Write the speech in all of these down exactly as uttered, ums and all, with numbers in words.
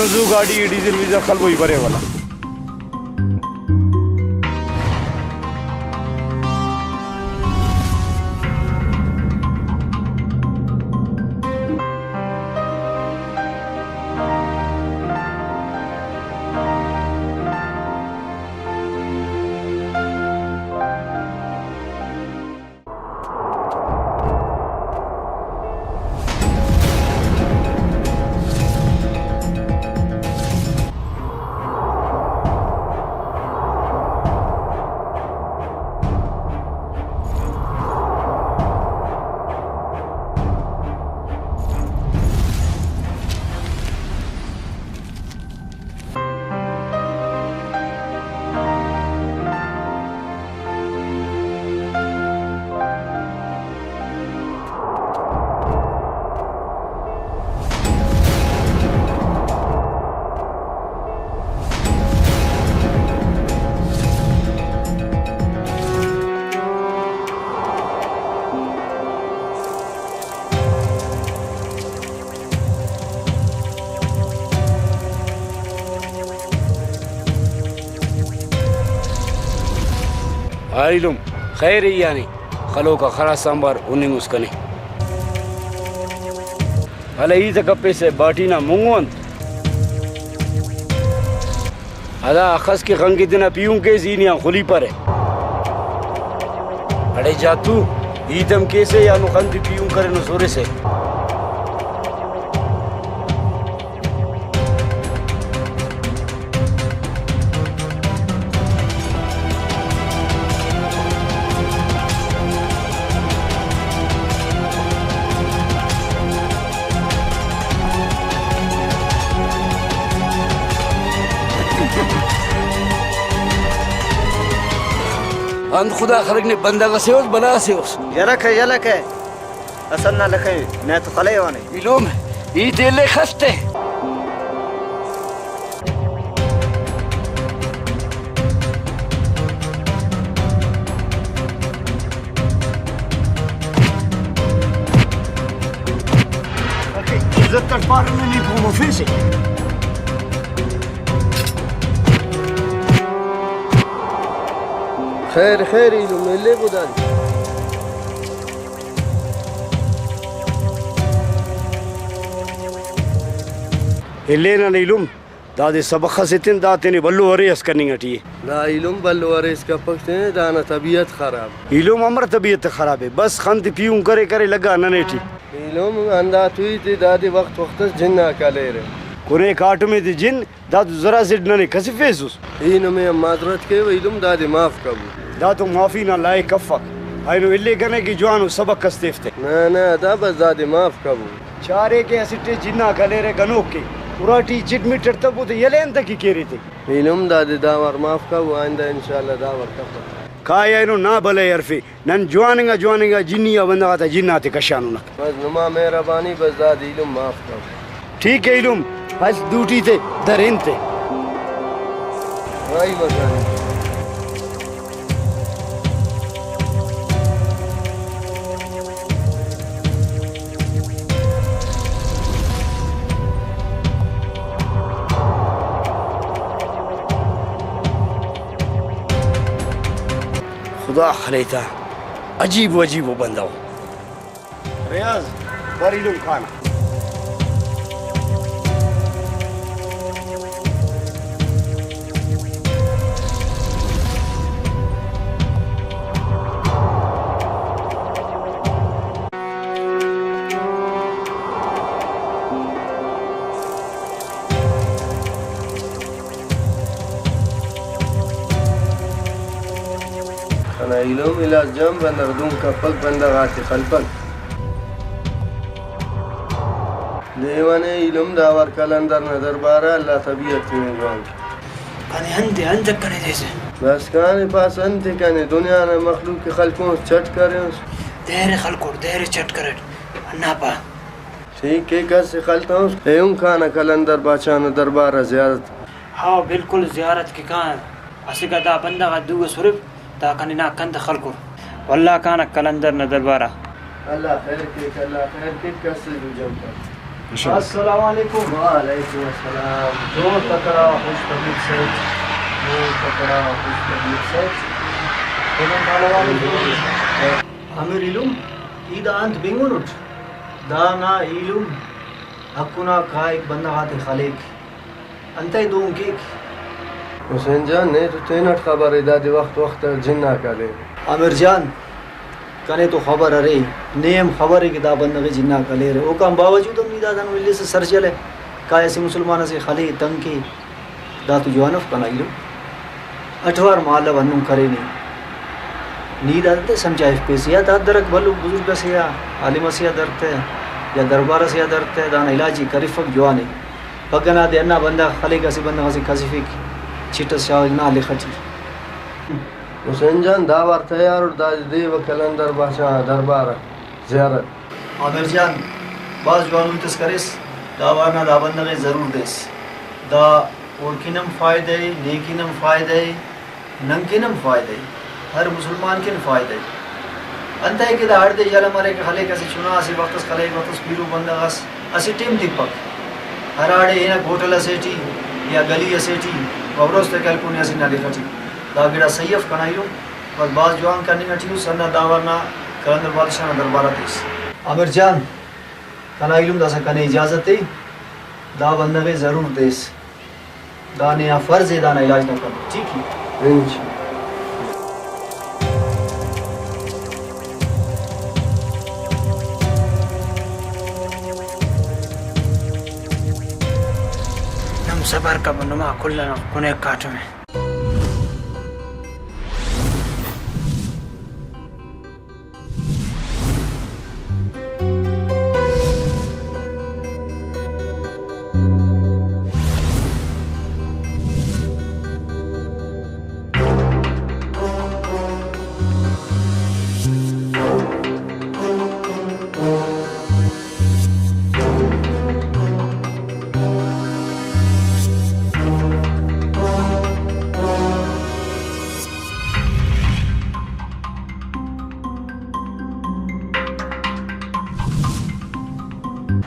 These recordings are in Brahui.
زو گاڈی ڈیزل ویزل خلبوئی برے والا۔ آ ایلم، خیر ای آنے، خلوکا خراس آنبار ہننگ اس کنے۔ ہلہ ہیت ء کپیسہ، باٹی نا مونگو انت؟ ہرا اخس کہ خنکہ تینا پیہن کیس، ای نے آن خلیپرہ۔ اڑے جاتو، ہیت ہم کیسہ یا نو خن تے پیہن کرینو سورسہ۔ انت خدا خلک نے، بندغ اسے اس، بلا اسے اس۔ یلہ کئے، یلہ کئے۔ حسن نا لکھے، میں تو خلے وانے۔ ایلم، ای تیلے خستے۔ عزت اٹ پارہ نی، نی پومو فیسے۔ خیر، خیر، ایلم، ملے گدان۔ الینا ایلم، دادے سبخ اس ایتن، دا تینے بھلو ارے اس کننگ اٹی ء۔ دا ایلم بھلو ارے اس کپک تینے، دانا طبیعت خراب۔ ایلم امر طبیعت خراب ء، بس خن تے پیہن کرے کرے لگا ننے ٹی۔ ایلم ہندا توئی تے دادے وخت وخت اس جناک ہلیرہ۔ کنے کاٹم تے جن، دا تو ذرا زیڈ ننے کسفیسس۔ ای نمے آن معذرت کیوہ ایلم، دادے معاف کبو۔ دا تو معافی نا لائق افک۔ اینو الیکہ نہ کہ جوانو سبق اس تیفتہ۔ نہ نہ، دا بس دادے معاف کبو۔ چارے کہ اسٹ ء جناک ہلیرہ گنوک ء، اراٹی چٹ مٹ اٹ تبو تہ یلہ انتکہ کیرے تے؟ ایلم دادے دا وار معاف کبو، آئندہ انشاءاللہ دا وار کپک۔ کائے اینو نا بلہ ء ہرفے۔ نن جوان انگا جوان انگا جنی آ بندغ آتا جن آتے کشاننک۔ بس نما مہربانی، بس دادے ایلم معاف کر۔ ٹھیک ہے ایلم، ہس دوٹی تے در ہن تے۔ راہی مکان۔ خدا خلیتا، عجیب و عجیب و بندغ۔ ریاض، بر ایلم کھانا۔ کنا ایلم علاج جان بندغ دہن کپک، بندغ آتے خلپک۔ دیوان ء ایلم داوار قلندر نا دربار آ، اللہ طبیعت تینے جوان کے۔ کنے انت ء انت کنے دیسہ۔ بس کانے پاس انت ء کنے، دنیا نا مخلوق ء خلکونس چٹ کرینس۔ دیر ء خلکر، دیر ء چٹ کریٹ۔ ہندا پا۔ ٹھیک ء، کس ء خلتونس۔ ایہن کانہ قلندر باچا نا دربار آ زیارت۔ ہاں، بالکل زیارت کہ کان۔ اسہ گدا بندغ آ دو ئس ہرپ، دا کنے نا کندہ خلکر۔ واللہ کانک قلندر نا دربار آ۔ اللہ خیر کیک، اللہ خیر کیک، کس ء دو جم کر۔ السلام علیکم۔ وعلیکم السلام۔ جوڑ تکڑا خوش طبیعت سیٹ۔ جوڑ تکڑا خوش طبیعت سیٹ۔ تینن پہلوان جوڑ۔ امیر ایلم، ای دا انت بنگنٹ؟ دا نا ایلم حق نا کائک، بندغ آتے خلیک، انتئے دون کیک؟ حسین جان، نے تو تینٹ خبر ءِ، دادے وخت وخت اٹ جناک ہلیر۔ عامر جان، کنے تو خبر ارے، نے ہم خبر ءِ کہ دا بندغ ءِ جناک ہلیرہ، اوکان باوجود ہم نی دا دنو الیسہ سرجلہ، کائے اسہ مسلمان ئسے خلے تنکے، دا تو جوان اف کنا ایلم۔ اٹ وار مالو ہندن کرینے۔ نی دا انتئے سمجھا ہفپیسہ، یا دا درک بھلو بزرگ ئسے آ، عالم ئسے آ در تہ، یا دربار ئسے آ در تہ، دانا علاج ءِ کرفک جوان ءِ۔ پگہ نا دے ہندا بندغ خلیک، اسہ بندغ ئسے کھسفک، چٹ ئس شاغک نا لخ ئٹی۔ حسین جان، دا وار تیار اٹ، دادے دے و قلندر باچا دربار آ زیارت۔ عامر جان، بھاز جوان ہیت اس کریس، دا وار نا دا بندغ ءِ ضرور دیس۔ دا اوڑکن ہم فائدہ ءِ، نیکن ہم فائدہ ءِ۔ ننکن ہم فائدہ ءِ، ہر مسلمان کن فائدہ ءِ۔ انتئے کہ دا ہڑدے یلہ مریک، خلیک اسہ چنا اسہ وخت اس، خلیک وخت اس پیرو بندغ اس اسہ ٹیم تپک، ہراڑے ہنک ہوٹل اسے ٹی یا گلی اسے ٹی، و ہرو اس تیکہ ہلکونے اسہ نا لخ ٹی۔ دا گڑا سہی اف کنا ایلم، بس بھاز جوان کننگ ٹی اس، ہندا دا وار نا قلندر بادشاہ نا دربار آ تس۔ عامر جان، کنا ایلم داسہ کنے اجازت ءِ، دا بندغ ءِ ضرور دیس۔ دانے آ فرض ءِ دانا علاج نا کنو، ٹھیک ءِ؟ انشاءاللہ۔ نم صبر کبو، نما کل انا کنے کاٹمے۔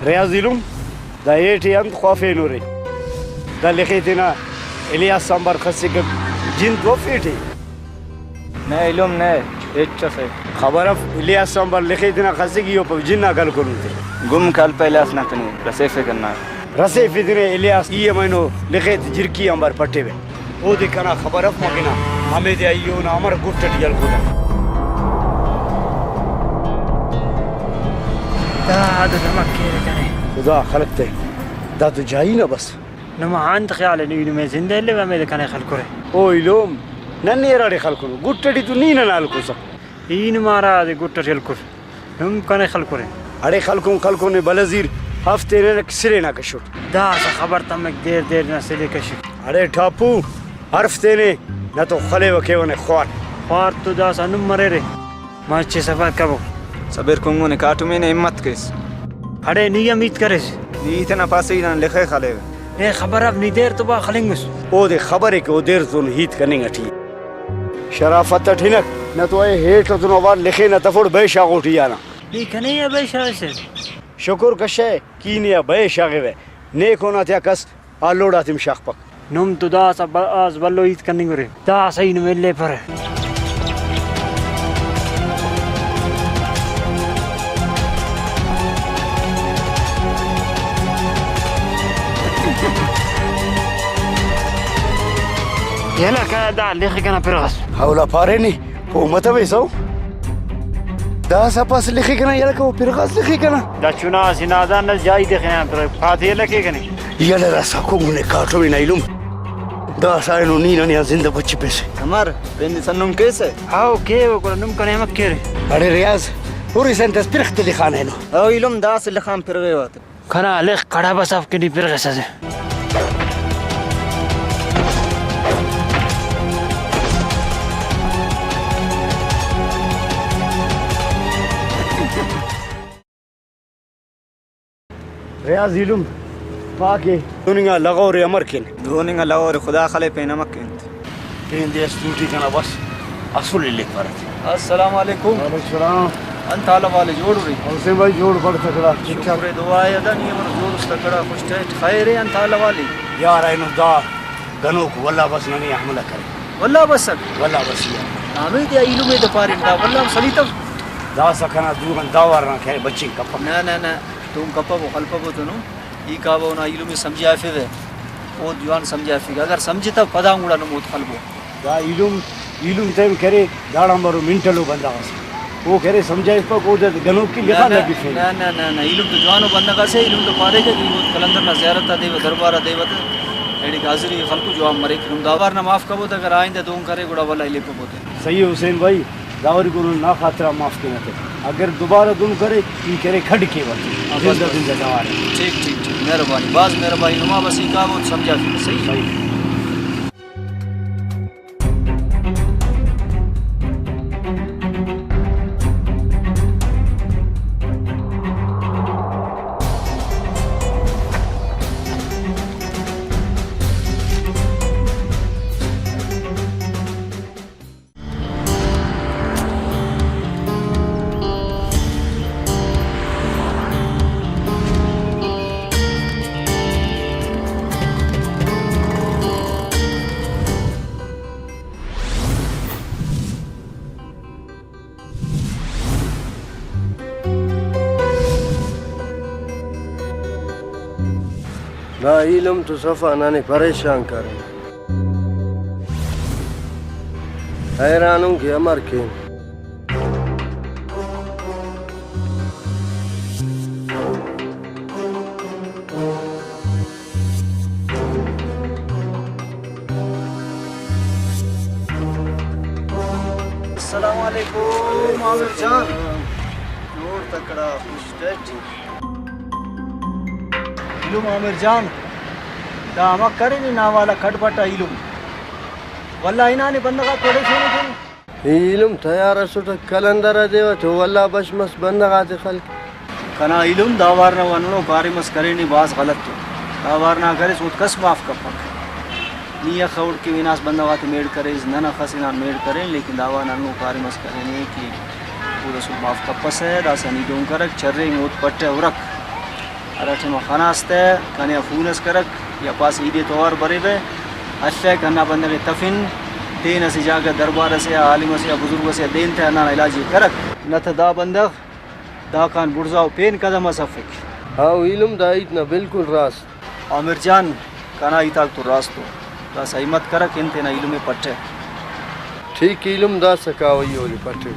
ریاض ایلم، دا ایٹی انت خوافینورے؟ دا لخے تینا الیاس آنبار خسکک، جند وفیٹے؟ نہ ایلم نہ، ہچ اسے۔ خبر اف، الیاس آنبار لخے تینا خسک، ای او پاوہ جناک ہلکنو تے۔ گم کل پہ الیاس نا تینے رسیفے کنا۔ رسیفے تینے الیاس، ای ہم اینو لخے تے جرکی آنبار پٹیوے۔ اودے کنا خبر اف مکنا، ہمیدے آ ای اونا امر گٹ اٹی ہلکوٹہ۔ دا عادت امر کیرہ کنے۔ خدا خلق تے، دا تو جائی نا بس۔ نما انت خیال ءِ، ای نمے زندہ الیوہ، ہمیدے کنے خلکرے۔ او ایلم، ننے ہراڑے خلکنو، گٹ اٹی تو نی ننا ہلکوسہ۔ ای نما ہرادے گٹ اٹی ہلکر، نم کنے خلکرے۔ اڑے خلکن خلکن ءِ بلزیر، ہفتے ننک سلے نا کشوٹ۔ داسہ خبر تمک دیر دیر نا سلے کشک۔ اڑے ٹاپو، ہرف تینے، نہ تو خلیوہ کیوہ نے خوار۔ خوار تو داسہ ہندن مریرے۔ مچے صبر کبو۔ صبر کنگو نے کاٹمے نے ہمت کیس۔ اڑے نی ہم ہیت کریس۔ نی تینا پاسہ ای دان لخے خلیوہ۔ اے خبر اف نی دیر تو با خلنگس۔ اودے خبرے کہ او دیر تون ہیت کننگ اٹی۔ شرافت اٹ ہنک، نہ تو اے ہیٹ اتون اوار لخے نا تفوڑ بئے شاغوٹی آنا۔ نی کنے آ بئے شاغسہ۔ شکر کشہ، کینے آ بئے شاغوہ۔ نیکو نا تیا کس آ لوڑ آتم شاغپک۔ نم تو داسہ بھاز بھلو ہیت کننگ ارے، داسہ ای نم الیپرہ۔ یلہ کنا دا لخ کنا پرغس۔ اولا پارے نی۔ او متویسو؟ داسہ پاس لخے کنا، یلہ کہ او پرغاس لخے کنا۔ دا چنا اسہ نادان ئس، جائی تخنہ آن پرغ، پاتے یلہ کے کنے۔ یلہ دا سکو گنے کاٹو بنا ایلم۔ داسہ اینو نی ننے آن زندہ بچپیسہ۔ امر، پین سنن کیسہ؟ ہاو، کے او گڑا نم کنے ہمک کیرے۔ اڑے ریاض، ہُرس انت اس پرغ تے لخانہ اینو۔ او ایلم داسہ لخان پرغے وات۔ کنا لخ کڑب اس اف کہ نی پرغسہ سے۔ ریاض ایلم پاکے۔ دون انگا لغور امر کن؟ دون انگا لغور خدا خلے پین امر کن۔ پین دے اس دوٹی کنا بس اسل الیک پارہ تے۔ السلام علیکم۔ وعلیکم السلام۔ انت حال حوال ءِ؟ جوڑ ارے؟ حسین بھائی جوڑ، بڑ تکڑا، ٹھیک ٹھاک۔ شکر ءِ، دعا ءِ، ادا نی امر جوڑ اس، تکڑا، خوش ٹائٹ، خیر ءِ، انت حال حوال ءِ؟ یار اینو دا گنوک ولہ بس ننے حملہ کرے۔ ولہ بس اٹ؟ ولہ بس یار۔ ہمے دے ایلم ءِ دا پارین دا ولہ ہم سلیتو۔ داسہ کنا دو غن دا وار نا کرے بچنگ کپک۔ نہ نہ نہ، تون کپبو خلپبو تنو۔ ای کاوہ اونا ایلم ءِ سمجھافیوہ، او جوان سمجھافیک۔ اگر سمجھتو پدا ہم گڑا نم اوت خلبو۔ دا ایلم، ایلم تین کرے، داڑان برو منٹلو بندغ ئسے۔ او کرے سمجھائفپک، او دا گنوکی لخا نہ، نہ، لگفینے۔ نہ، نہ، نہ، نہ، ایلم تو جوانو بندغ ئسے، ایلم تو پاریکہ کہ ای اوت قلندر نا زیارت آ دے و دربار آ دے و تہ ایڑے کہ حاضری خلکو، جواب مریک۔ نم دا وار نا معاف کبو تہ، اگر آئندہ دہن کرے گڑا ولہ الیپبو تہ۔ صحیح ءِ حسین بھائی، داوری گڑا نا خاطران معاف کینہ تہ۔ اگر دوبارہ دہن کرے، ای کرے کھڈ کیوہ تہ۔ ہاں، بس، زندہ بس۔ زندہ داوار۔ ٹھیک، ٹھیک، ٹھیک، مہربانی، بھاز مہربانی۔ نما بس ای کاوہ اوت سمجھافینے، صحیح؟ صحیح۔ دا ایلم تو صفا ننے پریشان کرے۔ حیران اُن کہ امر کین۔ السلام علیکم عامر جان۔ جوڑ تکڑا، خوش ٹائٹ۔ ایلم عامر جان، دا ہمک کرے نی نا والا کھڈ پٹ آ ایلم۔ ولدا ہنانے بندغ آک پڑسونے کن۔ ای ایلم تیار ئسٹہ، قلندر آ دے و تو ولدا بش مس بندغ آتے خلک۔ کنا ایلم دا وار نا ہندنو کاریم اس کرینے بھاز غلط ءِ۔ دا وار نا کریس اوتک کس معاف کپک۔ نی اخہ اوڑکہ ہناس بندغ آتے میڑ کریس، نن اخس ہنان میڑ کرین، لیکن دا وار نا ہندنو کاریم اس کرینے کہ اود اسل معاف کپسہ، داسہ نی دہن کرک، چرینگ اوت پٹہ ہرک۔ ہرا ٹائما خناس تہ کنے آ فون اس کرک یا پاس عید توار بریوہ، الک ہندا بندغ ءِ تفن، دین اسہ جاگہ دربار ئسے آ، عالم ئسے آ، بزرگ ئسے آ دین تہ ہندانا علاج ءِ کرک۔ نہ تہ دا بندغ داکان بڑزاؤ پین قدم اس افک۔ ہاؤ ایلم، دا ہیت نا بالکل راست۔ عامر جان، کنا ہیت آک تو راست ءُ، داسہ ہمت کرک، ہن تینا ایلم ءِ پٹہ۔ ٹھیک ایلم، داسہ کاوہ ای اولی پٹہ۔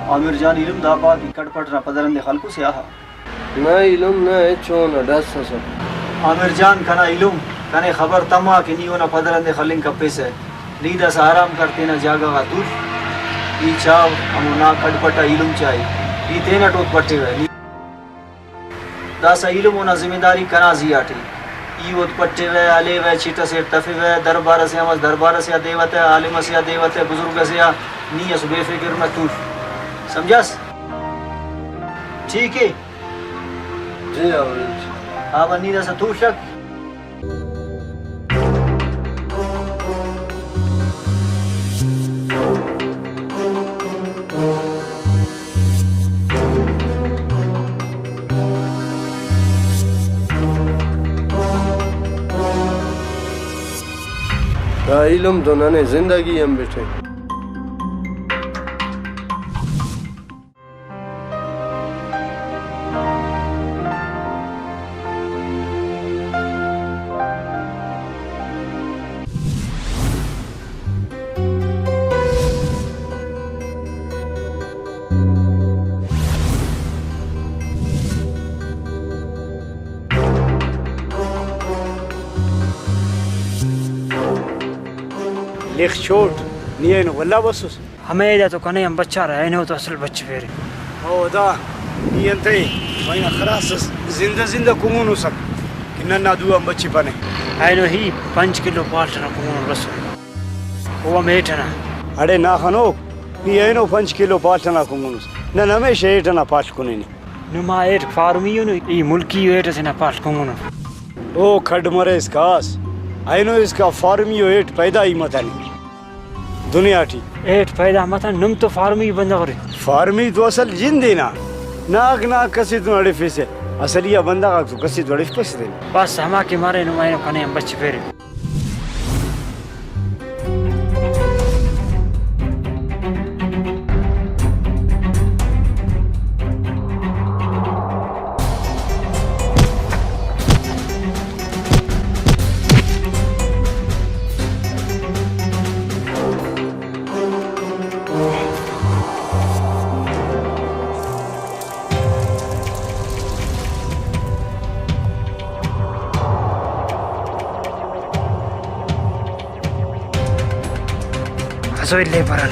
عامر جان ایلم، دا پا کہ کھڈ پٹ نا پدرندے خلکوسے آہا؟ نہ ایلم نہ، ہچو نا ڈس ئس اف۔ عامر جان کنا ایلم، کنے خبر تما کہ نی اونا پدرندے خلنگ کپیسہ۔ نی داسہ آرام کر، تینا جاگہ غا تول۔ ای چاو ہمو نا کھڈ پٹ آ ایلم چائے۔ ای تینٹ اوت پٹیوہ۔ نی داسہ ایلم اونا ذمہ داری کنا زی آٹے۔ ای اوت پٹیوہ، ہلیوہ، چٹ ئسیٹ تفیوہ، دربار ئسے آ مس، دربار ئسے آ دیوہ تہ، عالم ئسے آ دیوہ تہ، بزرگ ئسے آ، نی اسہ بے فکر مہ تول۔ سمجھاس؟ ٹھیک ءِ؟ جی ہاں، بالکل۔ ہاں، بس نی داسہ تولک۔ دا ایلم تو ننے زندگی ہم بٹے۔ لخ چوٹ، نی اینو ولدا بسس۔ ہمے دا تو کنے ہم بچارہ، اینو تو اصل بچفیرے۔ او دا، نی انتئے پائنا خراس اس، زندہ زندہ کنگنوسک کہ ننا دو آن بچفنے۔ اینو ہی پنچ کلو پالٹ ئنا کنگنو رسنے۔ او ہم ہیٹ ئنا۔ اڑے نا خنوک، نی اینو پنچ کلو پالٹ ئنا کنگنوس۔ نن ہمیشہ ہیٹ ئنا پالٹ کننی۔ نما ہیٹ فارمی اُن، ای ملکی ہیٹ ئسے نا پالٹ کنگنو۔ او کھڈ مریس کاس، اینو اسکا فارمی و ہیٹ پیدا ہی متنے دنیا ٹی۔ ہیٹ پیدا متنے، نم تو فارمی بندغ ارے۔ فارمی تو اصل جند نا، ناک ناک کسے تو اڑفیسہ، اصلی آ بندغ آک تو کسے تو اڑفپسہ تینے۔ بس ہما کہ مرے نما اینو کنے ہم بچفیرے۔ ہسوئی لیبر آن۔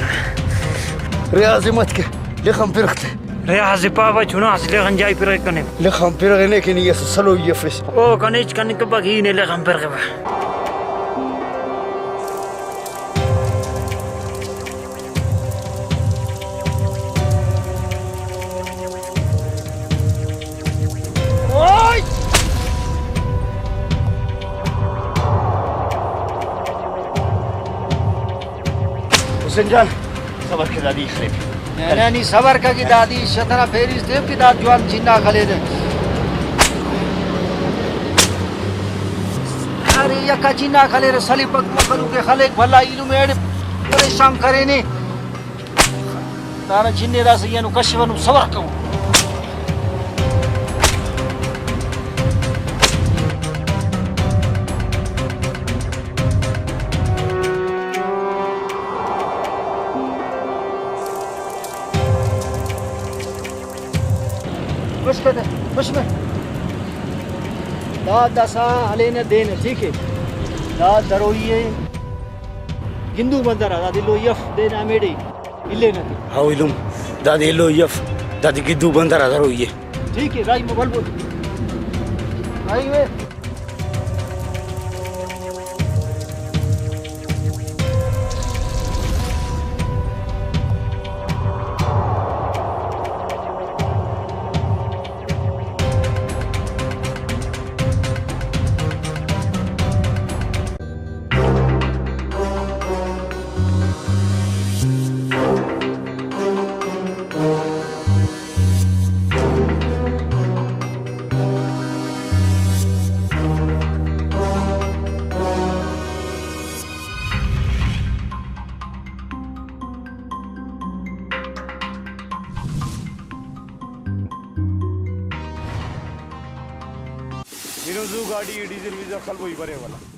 ریاض ہمت کے، لخ آن پرغ تے۔ ریاض پاوہ چنا اسہ لخ آن جائی پرغ کنے۔ لخ آن پرغنے کہ نی اسہ سلوئی افس۔ او کنے ہچ کننگ کپک، ای نے لخ آن پرغبہ۔ اوئے! حسین جان، صبر کہ دادی خلیپ۔ نہ، نہ، نی صبر کہ کہ دادی شتنا پیریس دیو کہ دا جوان جنا خلیرہ۔ ارے یکا جنا خلیرہ، سلیپک مخلوق خلیک، بھلا ایلم ایڑے پریشان کرینے۔ دانا جن ءِ داسہ ای اینو کشفہ، نم صبر کبو۔ خوش کر، خوش مر۔ دا داسہ ہلینہ دینہ، ٹھیک ہے۔ دا دروئی ءِ گندو بندر آ، دا دلوئی اف، دینہ ہمیڑے۔ الینہ تے۔ ہاؤ ایلم، دادے ایلوئی اف، دادے گدو بندر آ دروئی ءِ۔ ٹھیک ہے، راہی مبل بول۔ راہی وے۔ ایلم زو گاڈی ڈیزل ویزل خلبوئی برے والا۔